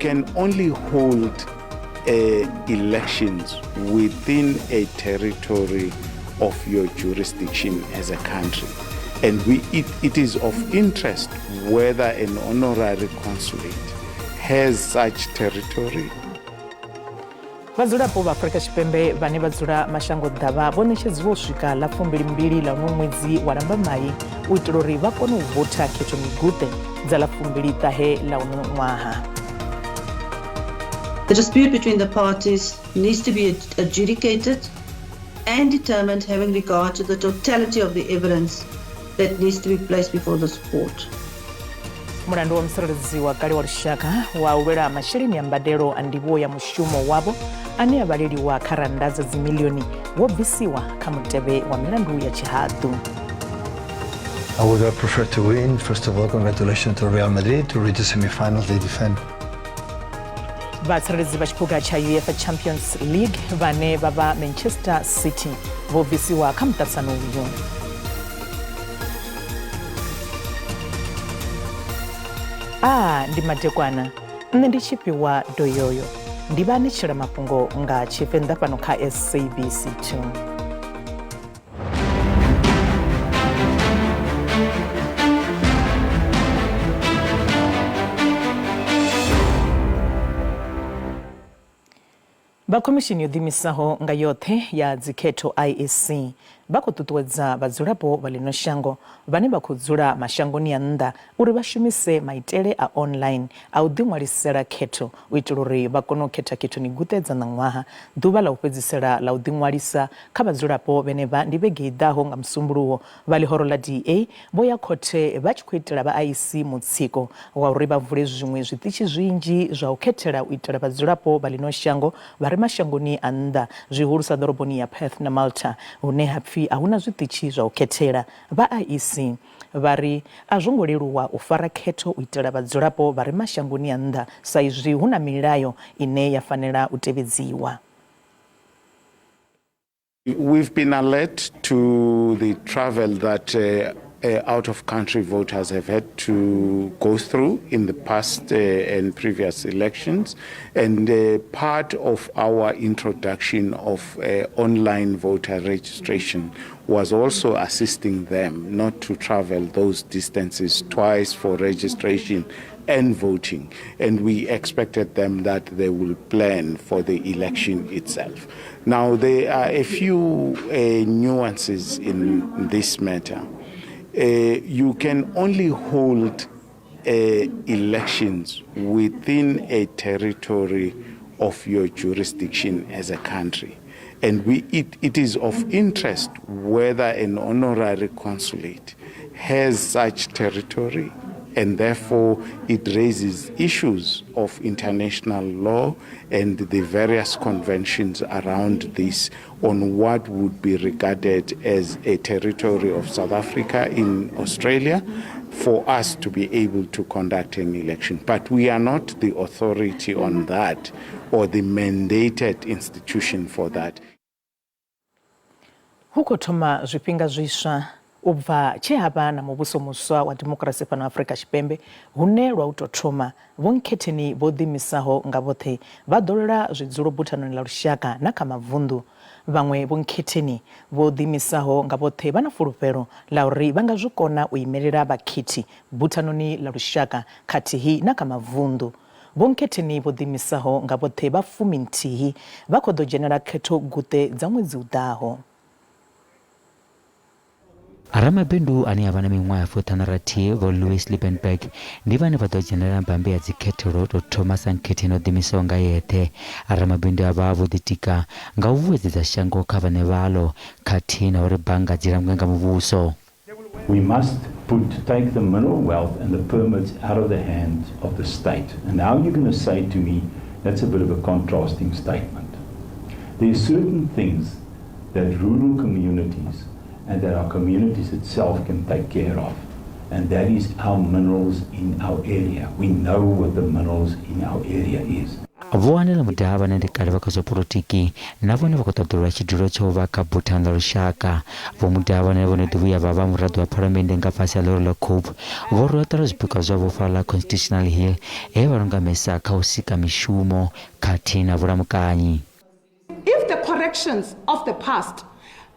can only hold elections within a territory of your jurisdiction as a country. And it is of interest whether an honorary consulate has such territory. Vhadzulapo vha Afrika Tshipembe vhane vha dzula mashango ḓavha vho ṋetshedziwa u swika ḽa 22 ḽa uno ṅwedzi wa Lambamai u itela uri vha kone u votha khetho miguṱe dza ḽa 29 ḽa uno ṅwaha. The dispute between the parties needs to be adjudicated and determined having regard to the totality of the evidence that needs to be placed before this court. Mulandu wa mutsireledzi wa kale wa lushaka wa u lwela masheleni a mbadelo a ndivhuwo ya mushumo wavho ane a vhaleliwa kha rannda dza dzimilioni wo bvisiwa kha mutevhe wa milandu ya tshihaḓu. I would have preferred to win. First of all, congratulations to Real Madrid to reach the semi-finals. They defend. Vhatsireledzi vha tshiphuga tsha UEFA Champions League vhane vha vha Manchester City vho bvisiwa kha muṱaṱisano uyu. A ndi madekwana nṋe ndi tshifhiwa doyoyo ndi vha anetshela mafhungo nga Tshivenḓa fhano kha SABC 2. Vha khomishini yo ḓiimisaho nga yoṱhe ya dzikhetho IEC vha khou ṱuṱuwedza vhadzulapo vha ḽino shango vhane vha khou dzula mashangoni a nnḓa uri vha shumise maitele a online a u ḓiṅwalisela khetho u itela uri vha kone u khetha khethoni guṱe dza ṋaṅwaha. Ḓuvha ḽa u fhedzisela ḽa u ḓiṅwalisa kha vhadzulapo vhenevha ndi vhege i ḓaho nga Musumbuluwo. Vha ḽihoro ḽa DA vho ya khothe vha tshi khou itela vha IEC mutsiko wa uri vha vule zwiṅwe zwiṱitshi zwinzhi zwa u khethela u itela vhadzulapo vha ḽino shango vha re mashangoni a nnḓa, zwihulusa ḓoroboni ya Perth na Malta hune ha pfi a hu na zwiṱitshi zwa u khethela. Vha IEC vha ri a zwo ngo leluwa u fara khetho u itela vhadzulapo vha re mashangoni a nnḓa sa izwi hu na milayo ine ya fanela u tevhedziwa. We've been alert to the travel that out-of-country voters have had to go through in the past and previous elections. And part of our introduction of online voter registration was also assisting them not to travel those distances twice for registration and voting. And we expected them that they will plan for the election itself. Now, there are a few nuances in this matter. You can only hold elections within a territory of your jurisdiction as a country. And it is of interest whether an honorary consulate has such territory, and therefore it raises issues of international law and the various conventions around this on what would be regarded as a territory of South Africa in Australia for us to be able to conduct an election. But we are not the authority on that or the mandated institution for that. Hu khou thoma zwifhinga zwiswa u bva tshe ha vha na muvhuso muswa wa dimokirasi fhano Afrika Tshipembe hune lwa u tou thoma Vho Nkhetheni vho ḓiimisaho nga vhoṱhe vha ḓo lwela zwidzulo buthanoni ḽa lushaka na kha mavunḓu. Vhaṅwe Vho Nkhetheni vho ḓiimisaho nga vhoṱhe vha na fulufhelo ḽa uri vha nga zwi kona u imelela vhakhethi buthanoni ḽa lushaka khathihi na kha mavunḓu. Vho Nkhetheni vho ḓiimisaho nga vhoṱhe vha 11 vha khou ḓo dzhenela khetho guṱe dza ṅwedzi u ḓaho. Ramabindu ane a vha na miṅwaha ya 56 Vho Louis Liebenberg ndi vhane vha ḓo dzhenela mbambe ya dzikhetho lwa u tou thoma sa nkhetheni o ḓiimisaho nga eṱhe. Ramabindu avha vho ḓitika nga u vhuedzedza shango kha vhaṋe vhaḽo khathihi na uri bannga dzi langwe nga muvhuso. We must take the mineral wealth and the permits out of the hands of the state. And now you're going to say to me, that's a bit of a contrasting statement. There are certain things that rural communities and that our communities itself can take care of. And that is our minerals in our area. We know what the minerals in our area is. Vho Anele Mudau vhane ndi kale vha kha zwa polotiki na vhone vha khou ṱoḓelwa tshidulo tsha u vha kha Buthano ḽa Lushaka. Vho Mudau vhane vho no ḓi vhuya vha vha muraḓo wa phalamennde nga fhasi ha ḽihoro ḽa Cope vho rwela ṱari zwipikwa zwavho fhaḽa Constitutional Hill he vha lungamesa kha u sika mishumo khathihi na vhulamukanyi. If the corrections of the past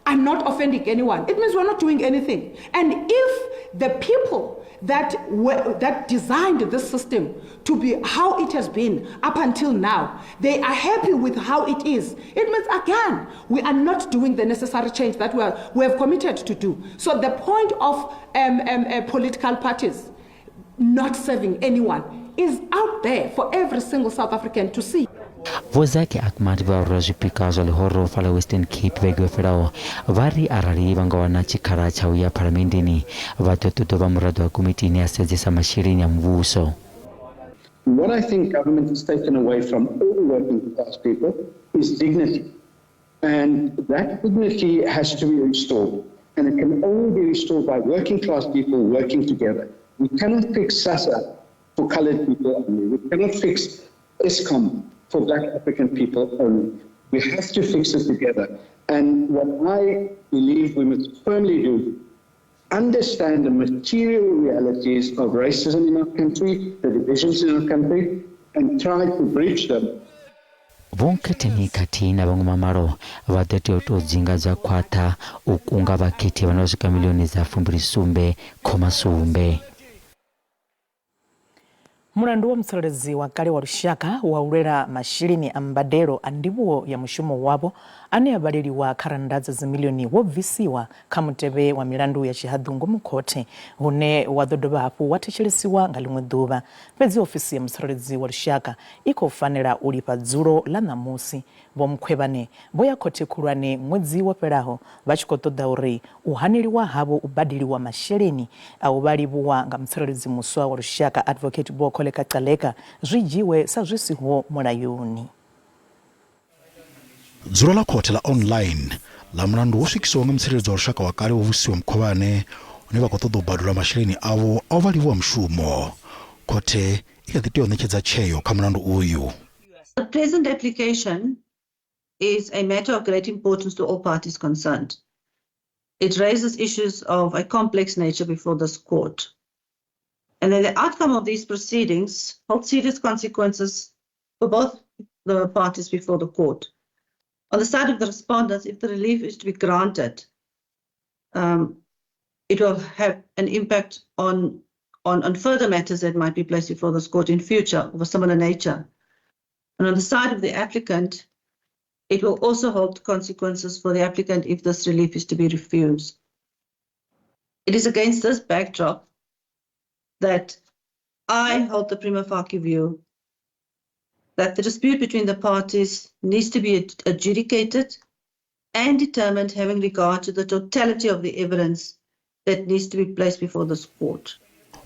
are not offending anyone, it means we're not doing anything. And if the people that were, that designed this system to be how it has been up until now, they are happy with how it is. It means, again, we are not doing the necessary change that we, are, we have committed to do. So the point of um, um, uh, political parties not serving anyone is out there for every single South African to see. Vho Zackie Achmat vhe vha rwela zwipikwa zwa ḽihoro fhaḽa Western Cape vhege yo fhelaho vha ri arali vha nga wana tshikhala tsha u ya phalamenndeni vha ḓo ṱoḓa u vha muraḓo wa komiti ine ya sedzesa masheleni a muvhuso. What I think government has taken away from all working class people is dignity. And that dignity has to be restored. And it can only be restored by working class people working together. We cannot fix SASSA for colored people only. We cannot fix Eskom for black African people only. We have to fix it together. And what I believe we must firmly do, understand the material realities of racism in our country, the divisions in our country, and try to bridge them. Vho Nkhetheni khathihi na vhaṅwe mamalo vha ḓo tea u tou dzinga dza khwaṱha u kunga vhakhethi vha no swika miḽioni dza 27.7. Mulandu wa mutsireledzi wa kale wa lushaka wa u lwela masheleni a mbadelo a ndivhuwo ya mushumo wavho ane a vhaleliwa kha rannda dza dzimilioni wo bvisiwa kha mutevhe wa milandu ya tshihaḓu ngomu khothe hune wa ḓo dovha hafhu wa thetshelesiwa nga ḽiṅwe ḓuvha. Fhedzi ofisi ya mutsireledzi wa lushaka i khou fanela u lifha dzulo ḽa ṋamusi. Vho Mkhwebane vho ya khothe khulwane ṅwedzi wo fhelaho vha tshi khou ṱoḓa uri u haneliwa havho u badeliwa masheleni a u vha livhuwa nga mutsireledzi muswa wa lushaka Advocate Vho Kholeka Gcaleka zwi dzhiwe sa zwi siho mulayoni. Dzulo ḽa khothe ḽa online ḽa mulandu wo swikiswaho nga mutsireledzi wa lushaka wa kale Vho Vusiwe Mkhwebane hune vha khou ṱoḓa u badelwa masheleni avho a u vha livhuwa mushumo. Khothe i kha ḓi tea u ṋetshedza tsheo kha mulandu uyu. The present application is a matter of great importance to all parties concerned. It raises issues of a complex nature before this court. And then the outcome of these proceedings holds serious consequences for both the parties before the court. On the side of the respondents, if the relief is to be granted, um, it will have an impact on, on, on further matters that might be placed before this court in future of a similar nature. And on the side of the applicant, it will also hold consequences for the applicant if this relief is to be refused. It is against this backdrop that I hold the prima facie view that the dispute between the parties needs to be adjudicated and determined having regard to the totality of the evidence that needs to be placed before this court.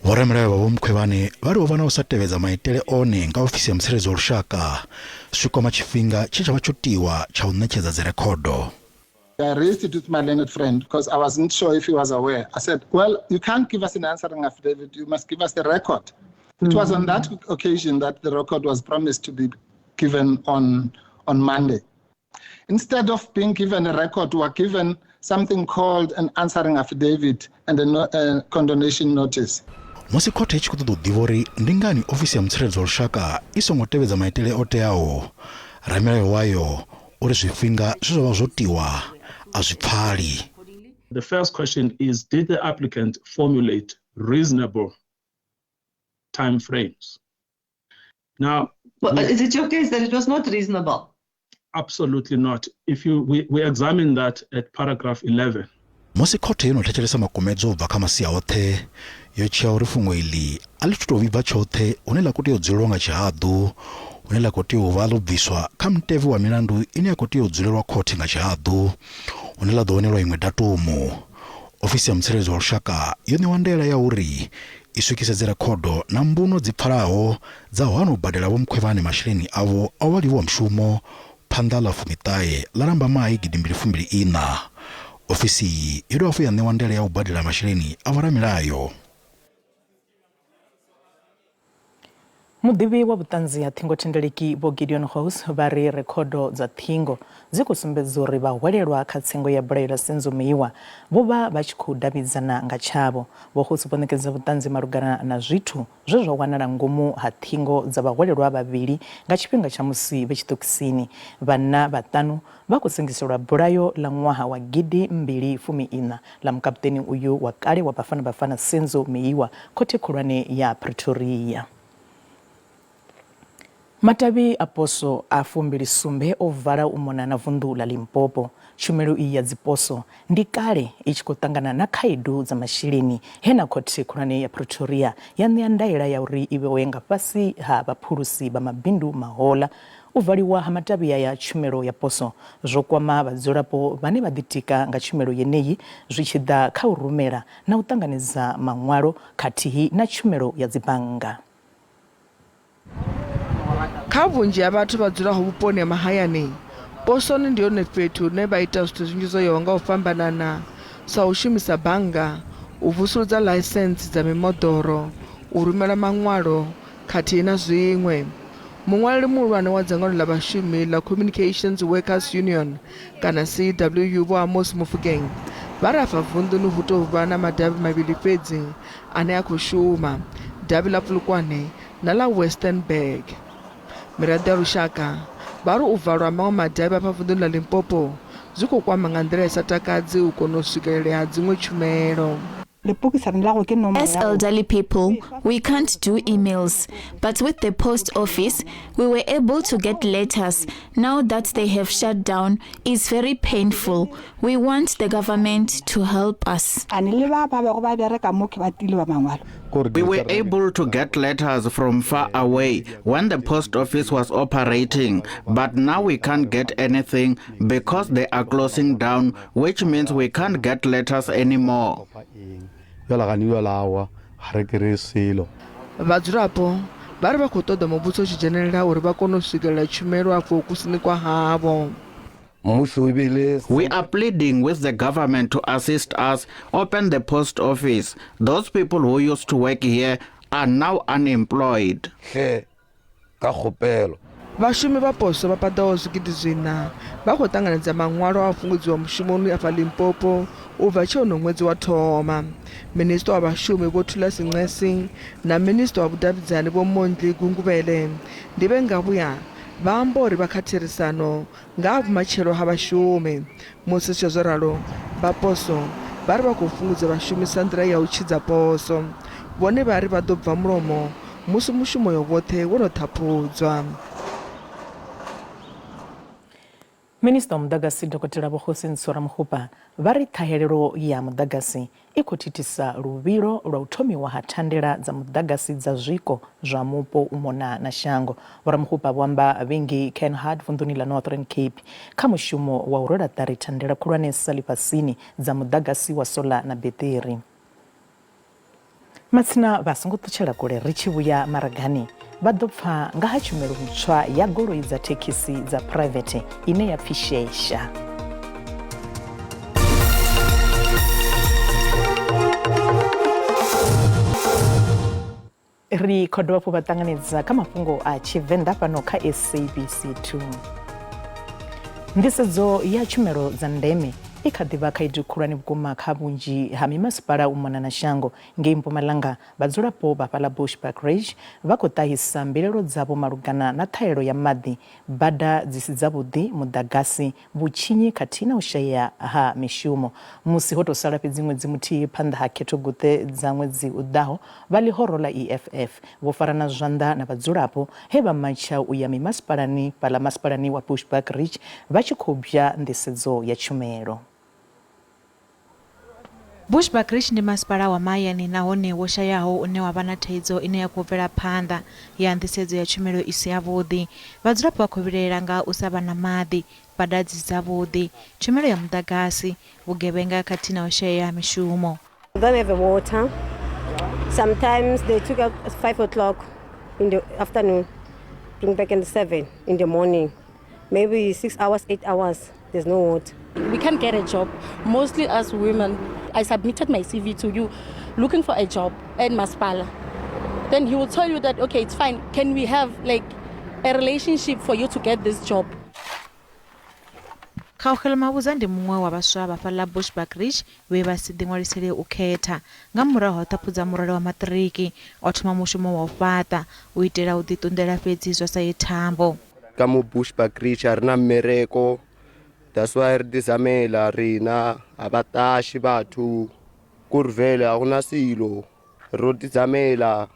Vhoramilayo vha Vho Mkhwebane vha ri ho vha na u sa tevhedza maitele one nga ofisi ya mutsireledzi wa lushaka zwi tshi kwama tshifhinga tshe tsha vha tsho tiwa tsha u ṋetshedza dzirekhodo. I raised it with my learned friend because I wasn't sure if he was aware. I said, well, you can't give us an answering affidavit. You must give us the record. It was on that occasion that the record was promised to be given on, on Monday. Instead of being given a record, we were given something called an answering affidavit and a, no, a condonation notice. Musi khothe i tshi khou ṱoḓa u ḓivha uri ndi ngani ofisi ya mutsireledzi wa lushaka i songo tevhedza maitele o teaho, ramilayo wayo uri zwifhinga zwe zwa vha zwo tiwa a zwi pfali. The first question is, did the applicant formulate reasonable time frames? Now, well, is it your case that it was not reasonable? Absolutely not. If you we, we examine that at paragraph 11. Musi khothe yo no thetshelesa makumedzwa u bva kha masia oṱhe, yo tshea uri fhungo iḽi a ḽi thu tou vhibva tshoṱhe hune ḽa khou tea u dzulelwa nga tshihaḓu, hune ḽa khou tea u vha ḽo bviswa kha mutevhe wa milandu ine ya khou tea u dzulelwa khothe nga tshihaḓu, hune ḽa ḓo wanelwa iṅwe datumu. Ofisi ya Mutsireledzi wa Lushaka yo ṋewa ndaela ya uri i swikise dzirekhodo na mbuno dzi pfalaho dza u hana u badela Vho Mkhwebane masheleni avho a u vha livhuwa mushumo phanḓa ha ḽa fumiṱahe ḽa Lambamai gidimbili fumbili iṋa. Ofisi iyi yo dovha hafhu ya ṋewa ndaela ya u badela masheleni a vhoramilayo. Muḓivhi wa vhuṱanzi ha ṱhingothendeleki Vho Gideon Gous vha ri rekhodo dza ṱhingo dzi khou sumbedza uri vhahwelelwa kha tsengo ya bulayo ḽa Senzo Meyiwa vho vha vha tshi khou davhidzana nga tshavho. Vho Gous vho ṋekedza vhuṱanzi malugana na zwithu zwe zwa wanala ngomu ha ṱhingo dza vhahwelelwa vhavhili nga tshifhinga tsha musi vhe tshiṱokisini. Vhanna vhaṱanu vha khou sengiselwa bulayo ḽa ṅwaha wa 2014 ḽa mukapuṱeni uyu wa kale wa Bafana Bafana Senzo Meyiwa khothe khulwane ya Pretoria. Matavhi a poswo a 27 o vala u mona na vunḓu ḽa Limpopo. Tshumelo iyi ya dziposwo ndi kale i tshi khou ṱangana na khaedu dza masheleni he na khothe khulwane ya Pretoria ya ṋea ndaela ya uri i vhewe nga fhasi ha vhaphulusi vha mabindu mahoḽa. U valiwa ha matavhi aya tshumelo ya poswo zwo kwama vhadzulapo vhane vha ḓitika nga tshumelo yeneyi zwi tshi ḓa kha u rumela na u ṱanganedza maṅwalo khathihi na tshumelo ya dzibannga. Kha vhunzhi ha vhathu vha dzulaho vhuponi ha mahayani, posoni ndi hone fhethu hune vha ita zwithu zwinzhi zwo yaho nga u fhambanana sa u shumisa bannga, u vusuludza ḽaisentsi dza mimoḓoro, u rumela maṅwalo khathihi na zwiṅwe. Muṅwaleli muhulwane wa dzangano ḽa vhashumi ḽa Communications Workers Union kana CWU Vho Amos Mofokeng vha ri afha vunḓuni hu tou vha na madavhi mavhili fhedzi ane a khou shuma, davhi ḽa Polokwane na ḽa Westenburg. Miraḓo ya lushaka vha ri u valwa ha maṅwe madavhi afha vunḓuni ḽa Limpopo zwi khou kwama nga nḓila i sa takadzi u kona u swikelelea ha dziṅwe tshumelo. As elderly people, we can't do emails, but with the post office, we were able to get letters. Now that they have shut down, it's very painful. We want the government to help us. We were able to get letters from far away when the post office was operating, but now we can't get anything because they are closing down, which means we can't get letters anymore. Vhadzulapo vha ri vha khou ṱoḓa muvhuso u tshi dzhenelela uri vha kone u swikelela tshumelo afho kusini kwa havho. We are pleading with the government to assist us open the post office. Those people who used to work here are now unemployed. Vhashumi vha poswo vha paḓaho zwigidi zwiṋa vha khou ṱanganedza maṅwalo a u fhungudziwa mushumoni afha Limpopo u bva tshe uno ṅwedzi wa thoma. Minisiṱa wa Vhashumi Vho Thulas Nxesi na Minisiṱa wa Vhudavhidzani Vho Mondli Gungubele ndi vhe ngavhuya vha amba uri vha kha therisano nga ha vhumatshelo ha vhashumi. Musi zwi tshi zwo ralo, vha poswo vha ri vha khou fhungudza vhashumi sa nḓila ya u tshidza poswo. Vhone vha ri vha ḓo bva mulomo musi mushumo uyo woṱhe wo no ṱhaphudzwa. Minisiṱa wa Muḓagasi Dokotela Vho Kgosientsho Ramokgopa vha ri ṱhahelelo ya muḓagasi i khou thithisa luvhilo lwa u thomiwa ha thandela dza muḓagasi dza zwiko zwa mupo u mona na shango. Vho Ramokgopa vho amba vhe ngei Kenhardt vunḓuni ḽa Northern Cape kha mushumo wa u rwela ṱari thandela khulwanesa ḽifhasini dza muḓagasi wa sola na beṱiri. Matsina vha songo ṱutshela kule ri tshi vhuya maragani vha ḓo pfa nga ha tshumelo ntswa ya goloi dza thekhisi dza phuraivethe ine ya pfi Shesha. Ri khou dovha hafhu vha ṱanganedza kha mafhungo a Tshivenḓa fhano kha SABC 2. Nḓisedzo ya tshumelo dza ndeme i kha ḓi vha khaedu khulwane vhukuma kha vhunzhi ha mimasipala u mona na shango. Ngei Mpumalanga, vhadzulapo vha fhaḽa Bushbuckridge vha khou ṱahisa mbilaelo dzavho malugana na ṱhahelelo ya maḓi, bada dzi si dzavhuḓi, muḓagasi, vhutshinyi khathihi na u shayea ha mishumo. Musi ho tou sala fhedzi ṅwedzi muthihi phanḓa ha khethoguṱe dza ṅwedzi u ḓaho, vha ḽihoro ḽa EFF vho farana zwanḓa na vhadzulapo he vha matsha u ya mimasipalani fhaḽa masipalani wa Bushbuckridge vha tshi khou bya nḓisedzo ya tshumelo. Bushbuckridge ndi masipala wa mahayani nahone wo shayaho une wa vha na thaidzo ine ya khou bvela phanḓa ya nḓisedzo ya tshumelo i si yavhuḓi. Vhadzulapo vha khou vhilaela nga ha u sa vha na maḓi, bada dzi si dzavhuḓi, tshumelo ya muḓagasi, vhugevhenga khathihi na u shayea ha mishumo. We don't have water. Sometimes they took out at 5 o'clock in the afternoon, bring back in 7 in the morning. Maybe 6 hours, 8 hours, there's no water. We can't get a job, mostly as women. I submitted my CV to you looking for a job at Masipala. Then he will tell you that, okay, it's fine. Can we have like a relationship for you to get this job? Kgaugelo Mabuza ndi muṅwe wa vhaswa vha fhaḽa Bushbuckridge vhe vha si ḓiṅwalisele u khetha. Nga murahu ha u ṱhaphudza murole wa maṱiriki, o thoma mushumo wa u fhaṱa u itela u ḓiṱunḓela fhedzi zwa sa ye thambo. Ka mo Bushbuckridge a re na mmereko, that's why re dizamela rena a ba tashi batho kore vele a gona selo ro dizamela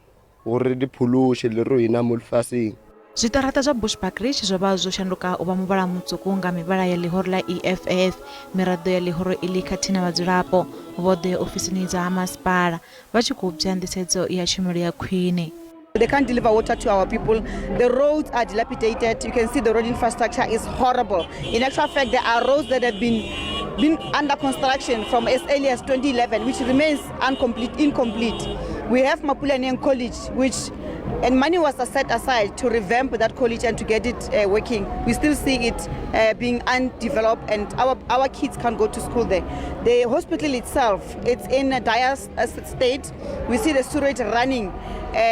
gore re di pholoshe le rena mo lefaseng. Zwiṱaraṱa zwa Bushbuckridge zwo vha zwo shanduka u vha muvhala mutswuku nga mivhala ya ḽihoro ḽa EFF. Miraḓo ya ḽihoro iḽi khathihi na vhadzulapo vho ḓo ya ofisini dza ha masipala vha tshi khou bya nḓisedzo ya tshumelo ya khwine. They can't deliver water to our people. The roads are dilapidated. You can see the road infrastructure is horrible. In actual fact, there are roads that have been under construction from as early as 2011, which remains incomplete. We have Mapulaneng College, which and money was set aside to revamp that college and to get it working. We still see it being undeveloped, and our kids can't go to school there. The hospital itself, it's in a dire state. We see the sewage running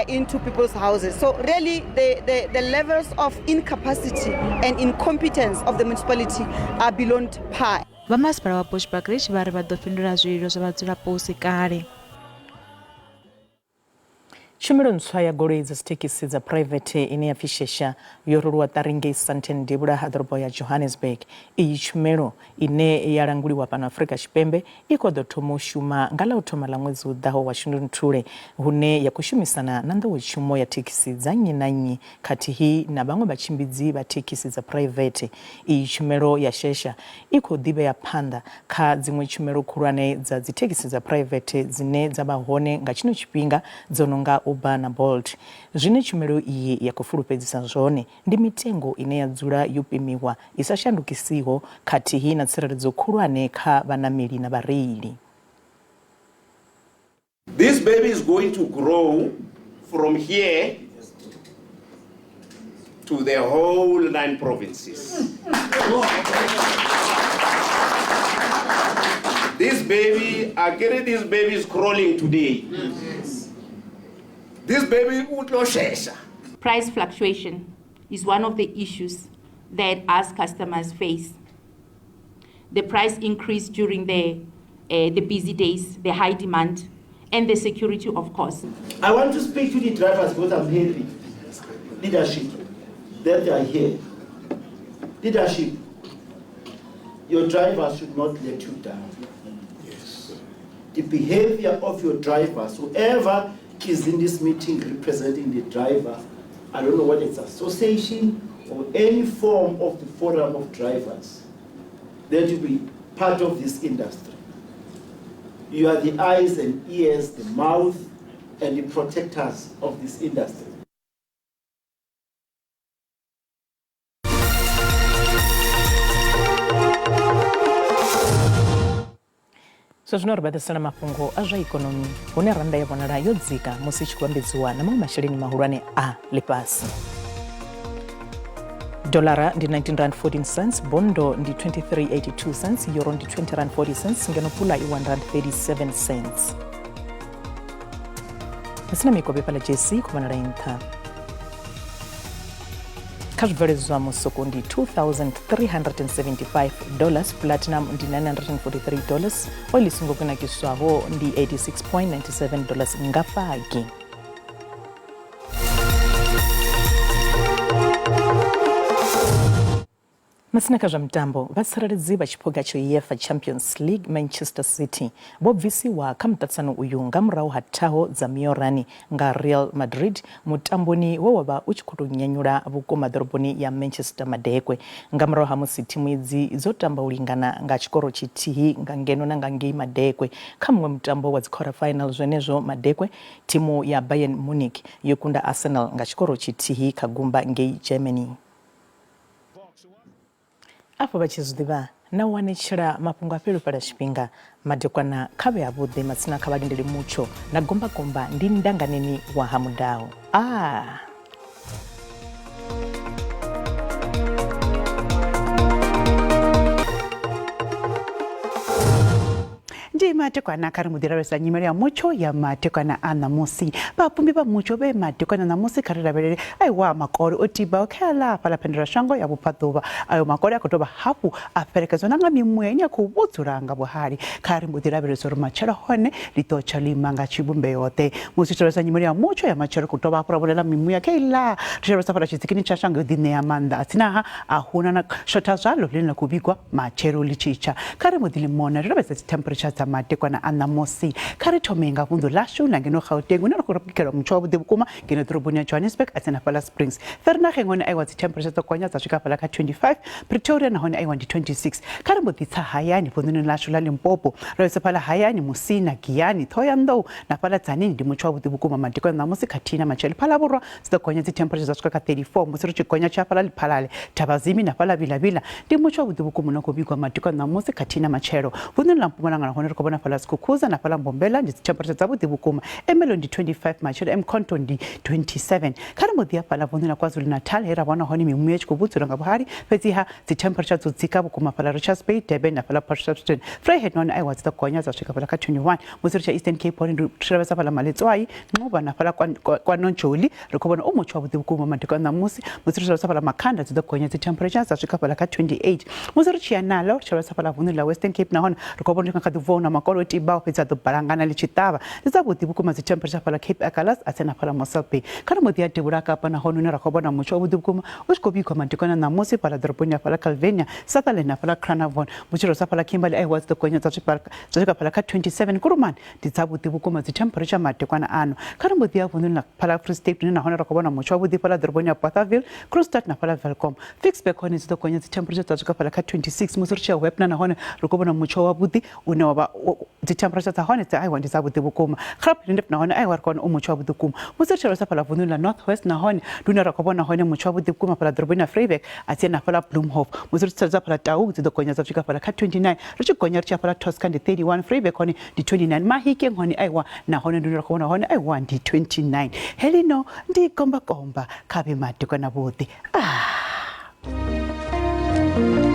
into people's houses. So really, the levels of incapacity and incompetence of the municipality are beyond par. Vha masipala wa Bushbuckridge vha ri vha ḓo fhindula zwililo zwa vhadzulapo hu si kale. Tshumelo ntswa ya goloi dza dzithekhisi dza phuraivethe ine ya pfi Shesha yo roluwa ṱari ngei Sandton devhula ha ḓorobo ya Johannesburg. Iyi tshumelo ine ya languliwa fhano Afrika Tshipembe i khou ḓo thoma u shuma nga ḽa u thoma ḽa ṅwedzi u ḓaho wa Shundunthule, hune ya khou shumisana na nḓowetshumo ya thekhisi dza nnyi na nnyi khathihi na vhaṅwe vhatshimbidzi vha thekhisi dza phuraivethe. Iyi tshumelo ya Shesha i khou ḓivhea phanḓa kha dziṅwe tshumelo khulwane dza dzithekhisi dza phuraivethe dzine dza vha hone nga tshino tshifhinga dzo no nga Uber na Bolt. Zwine tshumelo iyi ya khou fulufhedzisa zwone ndi mitengo ine ya dzula yo pimiwa i sa shandukisiho khathihi na tsireledzo khulwane kha vhanameli na vhareili. This baby is going to grow from here to the whole 9 provinces. This baby, I get it, this baby is crawling today. This baby utlo shesha. Price fluctuation is one of the issues that us customers face. The price increase during the busy days, the high demand, and the security, of course. I want to speak to the drivers because I'm happy. Leadership, that they are here. Leadership, your drivers should not let you down. Yes. The behavior of your drivers, whoever is in this meeting representing the driver, I don't know whether it's association or any form of the forum of drivers, that you be part of this industry. You are the eyes and ears, the mouth, and the protectors of this industry. So zwino ri vha ḓisela mafhungo a zwa ikonomi hune rannda ya vhonala yo dzika musi i tshi khou vhambedziwa na maṅwe masheleni mahulwane a ḽifhasi. Dolara ndi 19 rand 14 cents, bondo ndi 23.82 cents, euro ndi 20 rand 40 cents, ngeno pula i 1 rand 37 cents. Masina mikovhe fhaḽa JC khou vhonala i nṱha. Kha zwibveledzwa musuku ndi $2,375, platinum ndi $943, oil i songo kunakiswaho ndi $86.97 nga fagi. Masina kha zwa mitambo, vhatsireledzi vha tshiphuga tsha UEFA Champions League Manchester City vho bvisiwa kha muṱaṱisano uyu nga murahu ha thaho dza miorani nga Real Madrid mutamboni we wa vha u tshi khou tou nyanyula vhukuma ḓoroboni ya Manchester Madekwe nga murahu ha musi thimu idzi dzo tamba u lingana nga tshikoro tshithihi nga ngeno na nga ngei Madekwe kha muṅwe mutambo wa dzi quarter final. Zwenezwo Madekwe thimu ya Bayern Munich yo kunda Arsenal nga tshikoro tshithihi kha gumba ngei Germany. Afho vha tshi zwi ḓivha na u anetshela mafhungo a fhelufhala tshifhinga madekwana kha vhe avhuḓi matsina kha vha lindele mutsho na gombakomba ndi ndanganeni wa ha mudau. Ndi Ndi madekwana kha ri mbo ḓi lavhelesa nyimele ya mutsho ya madekwana a ṋamusi. Vhapfumbi vha mutsho vhe madekwana ṋamusi kha ri lavhelele aiwa makole o tibaho kha ḽa fhaḽa phendelashango ya vhubvaḓuvha. Ayo makole a khou dovha hafhu a fhelekedzwa na nga mimuya ine ya khou vhudzula nga vhuhali. Kha ri mbo ḓi lavhelesa uri matshelo hone ḽi ḓo tsha ḽo ima nga tshivhumbeo-ḓe. Musi ri tshi lavhelesa nyimele ya mutsho ya matshelo ri khou dovha hafhu ra vhonela mimuya kha iḽa ri tshi lavhelesa fhaḽa tshidzikini tsha shango yo ḓiṋea maanḓa atsina-ha a huna na shotha zwaḽo ḽine ḽa khou vhigwa matshelo ḽi tshi tsha. Kha ri mbo ḓi ḽi mona ri lavhelese dzithempheretsha dza madekwana a ṋamusi. Kha ri thome nga vunḓu ḽashu ḽa ngeno Gauteng hune ra khou bikelwa mutsho wavhuḓi vhukuma ngeno ḓoroboni ya Johannesburg a tsini na fhaḽa Springs. Vereeniging hone aiwa dzithempheretsha dzo gonya dza swika fhaḽa kha 25, Pretoria nahone aiwa ndi 26. Kha ri mbo ḓi tsa hayani vunḓuni ḽashu ḽa Limpopo ra lavhelesa fhaḽa hayani Musina, Giyani, Ṱhohoyanḓou na fhaḽa Tzaneen ndi mutsho wavhuḓi vhukuma madekwana ṋamusi khathihi na matshelo. Phalaborwa dzi ḓo gonya dzithempheretsha dza swika kha 34 musi ri tshi gonya tshi hafhaḽa Lephalale, Thabazimbi na fhaḽa Vila-Vila. Ndi mutsho wavhuḓi vhukuma une wa khou vhigwa madekwana ṋamusi khathihi na matshelo. Vunḓuni ḽa Mpumalanga nahone ri khou vhona fhaḽa Skukuza na fhaḽa Mbombela ndi dzithempheretsha dzavhuḓi vhukuma. Ermelo ndi 25, matshelo eMkhonto ndi 27. Kha ri mbo ḓi ya fhaḽa vunḓuni ḽa KwaZulu-Natal he ra vhona hone mimuya i tshi khou vhudzula nga vhuhali, fhedziha dzithempheretsha dzo dzika vhukuma fhaḽa Richards Bay, Durban na fhaḽa Port Shepstone. Vryheid nahone aiwa dzi ḓo gonya dza swika fhaḽa kha 21. Musi ri tshi ya Eastern Cape hone ndi tshi lavhelesa fhaḽa Maletswai, Nxuba na fhaḽa kwa, kwa Nonjoli ri khou vhona u mutsho wavhuḓi vhukuma madekwana ṋamusi. Musi ri tshi lavhelesa fhaḽa Makhanda dzi ḓo gonya dzi temperature dza swika fhaḽa kha 28. Musi ri tshi ya nalo ri tshi lavhelesa fhaḽa vunḓuni ḽa Western Cape nahone ri khou vhona uri kha ḓi bvuwa hu na makole o tibaho fhedzi a ḓo balangana ḽi tshi ṱavha. Ndi dzavhuḓi vhukuma dzi temperature fhaḽa Cape Agulhas a tsini na fhaḽa Mossel Bay. Kha ri mbo ḓi ya devhula Kapa nahone hune ra khou vhona mutsho wavhuḓi vhukuma u tshi khou vhigwa madekwana ṋamusi fhaḽa ḓoroboni ya fhaḽa Calvinia, Sutherland na fhaḽa Carnarvon. Musi ro sa fhaḽa Kimberley aiwa dzi ḓo gonya dza swika fhaḽa kha 27. Kuruman Ndi dzavhuḓi vhukuma dzithempheretsha madekwana ano. Kha ri mbo ḓi ya vunḓuni ḽa fhaḽa Free State hune nahone ra khou vhona mutsho wavhuḓi fhaḽa ḓoroboni ya Bothaville, Kroonstad na fhaḽa Welkom. Ficksburg hone dzi ḓo gonya dzithempheretsha dza swika fhaḽa kha 26. Musi ri tshi ya Wepener nahone ri khou vhona mutsho wavhuḓi une wa vha dzithempheretsha dza hone dzi aiwa ndi dzavhuḓi vhukuma. Graaff-Reinet nahone aiwa ri khou wana u mutsho wavhuḓi vhukuma. Musi ri tshi lavhelesa fhaḽa vunḓuni ḽa North West nahone ndi hune ra khou vhona hone mutsho wavhuḓi vhukuma fhaḽa ḓoroboni ya Vryburg a tsini na fhaḽa Bloemhof. Musi ri tshi sedza fhaḽa Taung dzi ḓo gonya dza swika fhaḽa kha 29. Ri tshi gonya ri tshi ya fhaḽa Tosca ndi 31, Vryburg hone ndi 29, Mahikeng hone aiwa nahone ndi hune ra khou vhona hone aiwa ndi 29. Helino ndi kombakomba kha vhe madekwana vhuḓi. Ah.